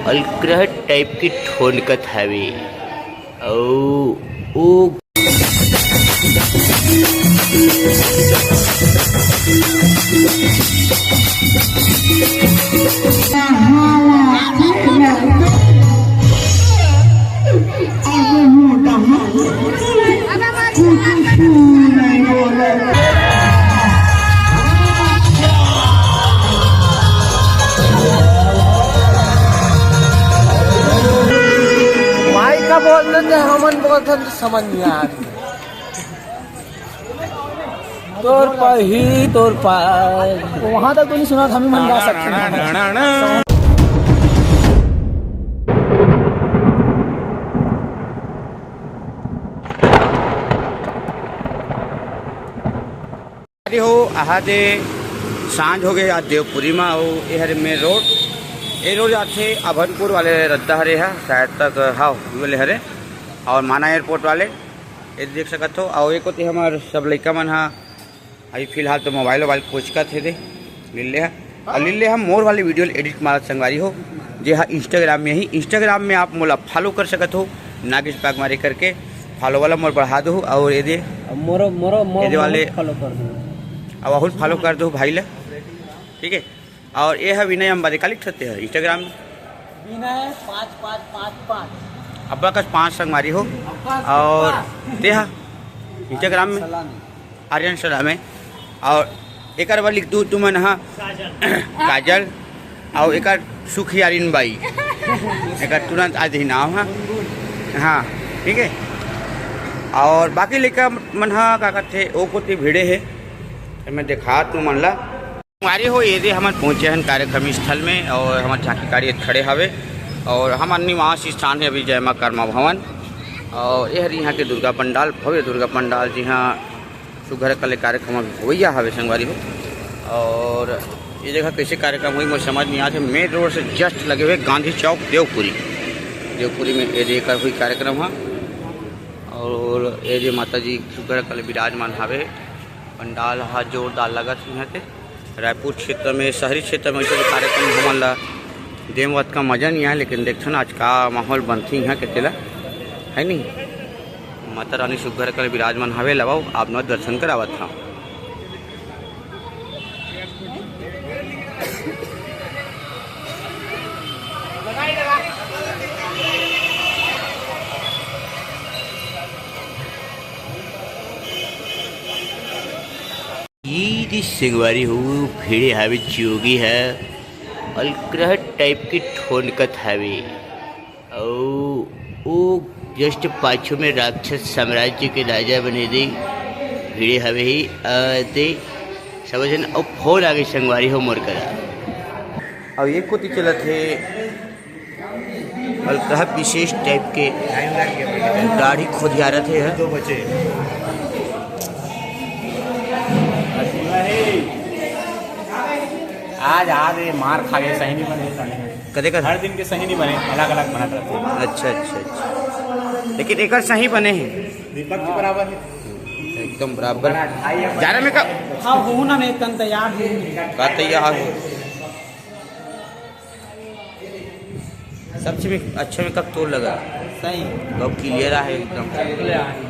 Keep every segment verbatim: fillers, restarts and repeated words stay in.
अलकरह type के ठोनकत हवे। अउ ओ माई का बोलते थे, हमन बोलते थे, समझ नहीं आ रही। तोर पही, तोर पार। वहाँ तक तो नहीं सुना था, हम ही मन गा सकते हैं। अरे हो, आहा दे, सांझ हो गए आज देवपुरी में। अउ ए हरे मेन रोड, ए रोड जाथे अभनपुर वाले रद्दा हरे हा, शायद तक, हाँ, वाले हरे, अउ माना एयरपोर्ट वाले, ये देख सकत हो। अउ एक होती हमार सब लइका मन हा अभी फिलहाल तो मोबाइल वोबाइल कोचकत हे दे, लीले हा। अउ लीले हा मोर वाले वीडियो एडिट मारत संगवारी हो, जे हा Instagram में ही, Instagram में आप मोला फॉलो कर सकत हो, नागेश बागमारे करके फॉलो वाला मोर बढ़ा दो। अउ ये दे अब मोरो, मोरो, मोरो, ये दे वाले फॉलो कर दो। अब अहुल फॉलो कर दो भाई ला, ठीक है। अउ ये हा विनय अंबारी का लिख सकते हैं Instagram में। विनय पाँच पाँच पाँच पाँच। अब्बा कस पाँच संगवारी हो। अब्बा कस अउ पाँच। ते हा Instagram में सलामी। आर्यन सलामे। अउ एकर बर लिख दू तुमन हा काजल। काजल। अउ एकर सुखियारिन बाई। एकर तुरंत आज ही नाम हा। हाँ, ठीक है। अउ बाकी लइका मन हा का करथे, ओ कोती भिड़े हे। मैं देखा तुमन ला। संगवारी हो, ये दे हमन पहुँचे हन कार्यक्रम स्थल में अउ हमर झांकी गाड़ी खड़े हवे अउ हमर निवास स्थान है अभी जय माँ कर्मा भवन। अउ ये हर यहाँ के दुर्गा पंडाल, भव्य दुर्गा पंडाल, जी हाँ, सुघर कले कार्यक्रम अभी होइया हवे संगवारी हो। अउ ये जगह कैसे कार्यक्रम हुई, मोर समझ नहीं आते। मेन रोड से जस्ट लगे हुए गांधी चौक देवपुरी, देवपुरी में ये दे एकर हुई कार्यक्रम हा। अउ ये जे माता जी सुघर कले विराजमान हवे, पंडाल हा जोरदार लगत हे यहाँ के। रायपुर क्षेत्र में, शहरी क्षेत्र में ऐसे कार्यक्रम हमन ला देम ओतका मजा नहीं आए, लेकिन देखथन आज का माहौल बनथे यहाँ के तेला, है नहीं? माता रानी सुघर कर विराजमान हवे, लवाओ आप मन दर्शन करावत हव। ई दे संगवारी हो, भिड़े हावे जोगी ह, अलकरहा टाइप के ठोनकत हावे। अउ ओ जस्ट पाछू में राक्षस साम्राज्य के राजा बने दे भिड़े हावे ही, अ, दे सब झन। अउ फोन आगे संगवारी हो मोर करा। अउ ये कोती चलत हे अलकरहा विशेष टाइप के दाढ़ी खोदियारत हे ह। दो बचे। आज, आज ये मार खा गए, सही नहीं बने, सही नहीं। कदे कदे? हर दिन के सही नहीं बने, अलग-अलग बनत रहते हैं। अच्छा, अच्छा, अच्छा। लेकिन एकर सही बने हे। दीपक के बराबर है। एकदम बराबर। बड़ा ढाई है। जाने में का हाँ, हो ना, मैं तन तैयार हूँ। का तैयार हो? सबसे में अच्छा में कब तोर लगा? सही। कब क्लियर आहे एकदम?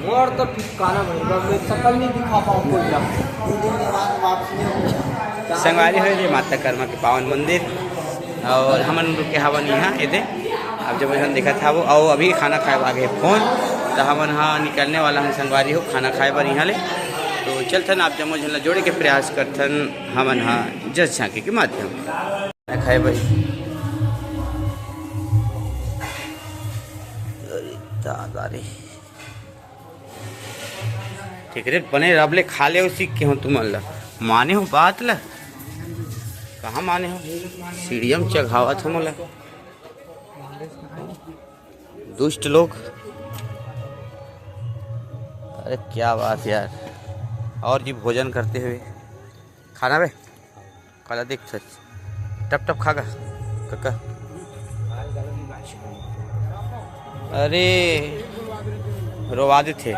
मोर तो ठिकाना नहीं बा, मैं शकल नहीं दिखा पाऊँ कोई ला। संगवारी हो जे माता कर्मा के पावन मंदिर, अउ हमन रुके हवन इहाँ एदे। आप जब हमन देखत हवो, अउ अभी खाना खाए बर आगे फोन, त हमन हा निकलने वाला हन संगवारी हो खाना खाए बर इहाँ ले। तो चलथन, आप जम्मो झन ला जोड़े के प्रयास करथन हमन हा जस झांकी के माध्यम। मैं खाए भाई। अरे दादा रे। ठीक रे, बने रब ले खा ले, सीख के हो तुमन ला। माने हो बात ला? कहाँ माने हो? सीढ़िया में चघावत हो मोला। दुष्ट लोग। अरे क्या बात यार। और जी भोजन करते हुए। खाना बे? काला देख, टप टप खा गा, कका। अरे, रोवा देथे।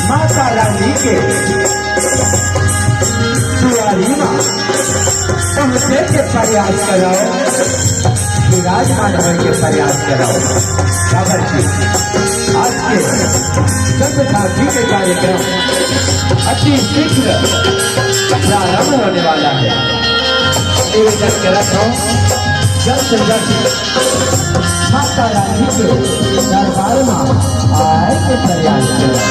माता रानी के दुआरी मा पहुँचे के प्रयास करव, विराजमान होए के प्रयास करव। काबर कि आज के संत साथी के कार्यक्रम अति शीघ्र प्रारंभ होने वाला है। निवेदन करत हूँ, जल्द से जल्द माता रानी के दरबार में आए के प्रयास करें।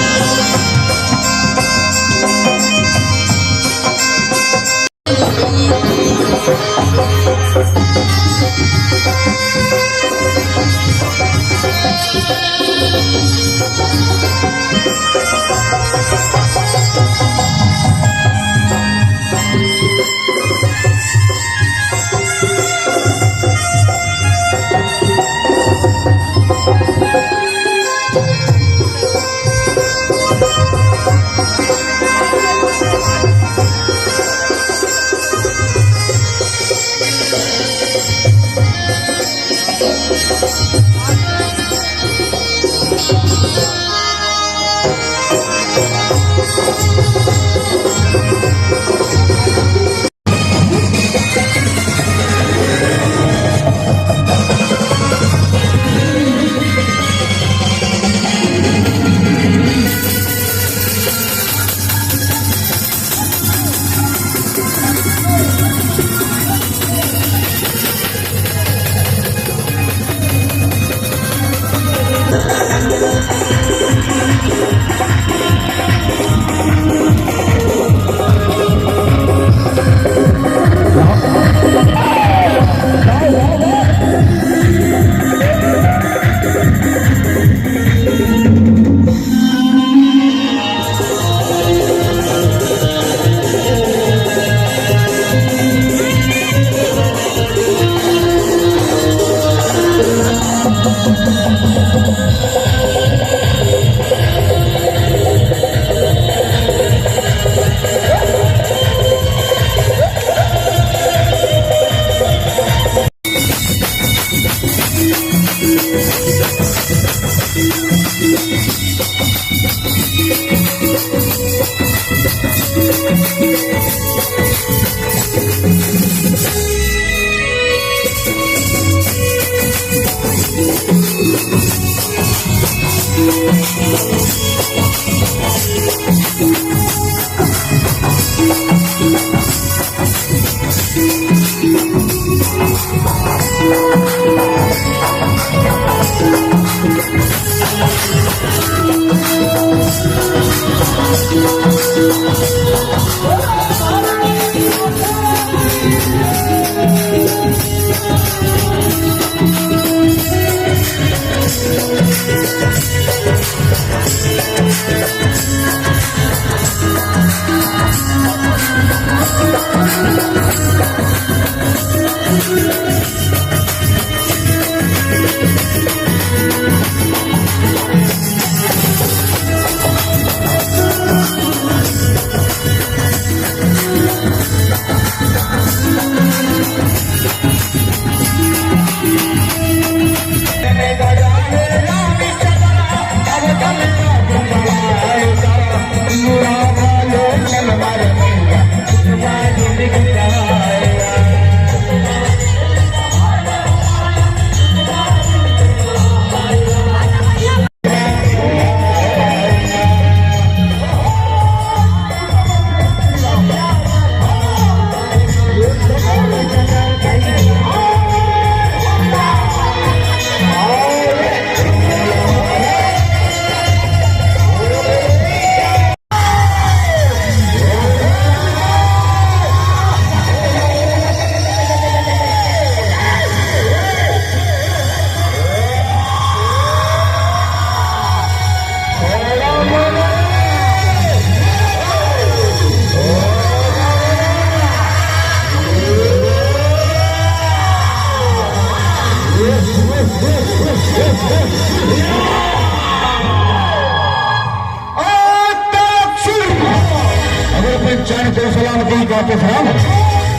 अगर अपन चरण को सलाम की गाते सलाम,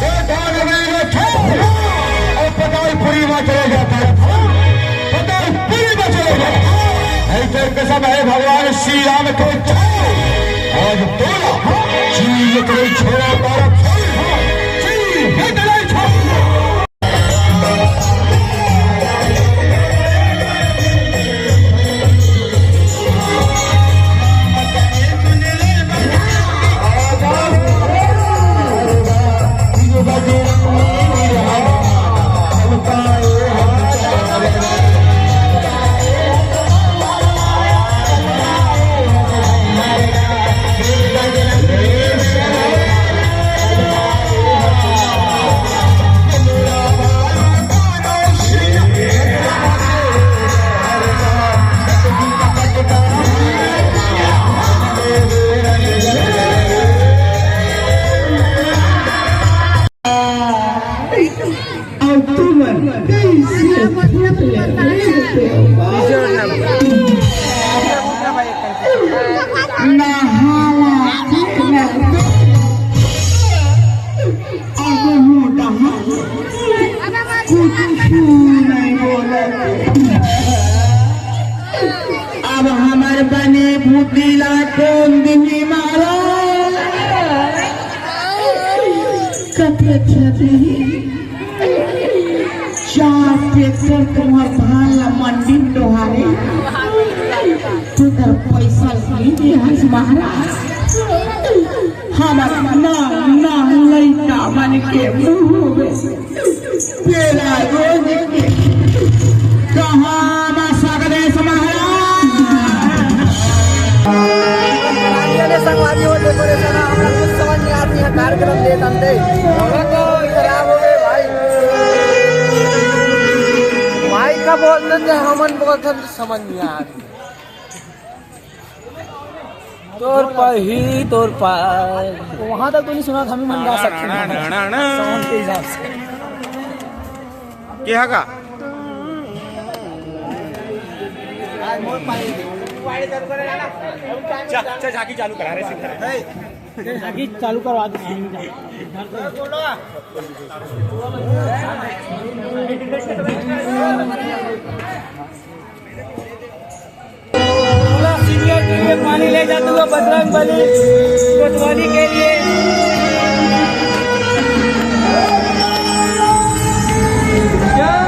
तो दान में रखे और पतालपुरी में चले जाता है, पतालपुरी में चले जाता है। कसम है भगवान श्री राम के, जाओ और बोलो, जी ये कोई छोरा मारा, जी ये कोई छोरा। अउ तुमन कइसे फेंक ले? नहावा, अब मुंह डहा, कुछ नहीं बोले। अब हमर बने बुद्धि ला कोन दिही महाराज? कथे छे दिही, चार ट्रैक्टर तुम्हर धान ला मंडी डोहारे, तेकर पैसा ला दे हस महाराज। हमर नाम नाम लइका मन के मुंह में बेरा रोज के कहां मा सगरे समाया। संगवारी हो, देखो रे सना, हमरा कुछ समझ नहीं आती है, कार्यक्रम दे तंदे। खराब हो गए भाई। भाई का बोलते थे, हमन बोलते थे, समझ नहीं आ रही। तोर पही, तोर पार। वहां तक तो नहीं सुना था, हम ही मन गा सकते हैं। साउंड के हिसाब से। के हा का? चा-, चा-, झांकी चालू करा रे, सीधा। झांकी चालू करवा दो। पूरा सीनियर टीम में पानी ले जाते हुए बजरंग बली कोतवाली के लिए। जय।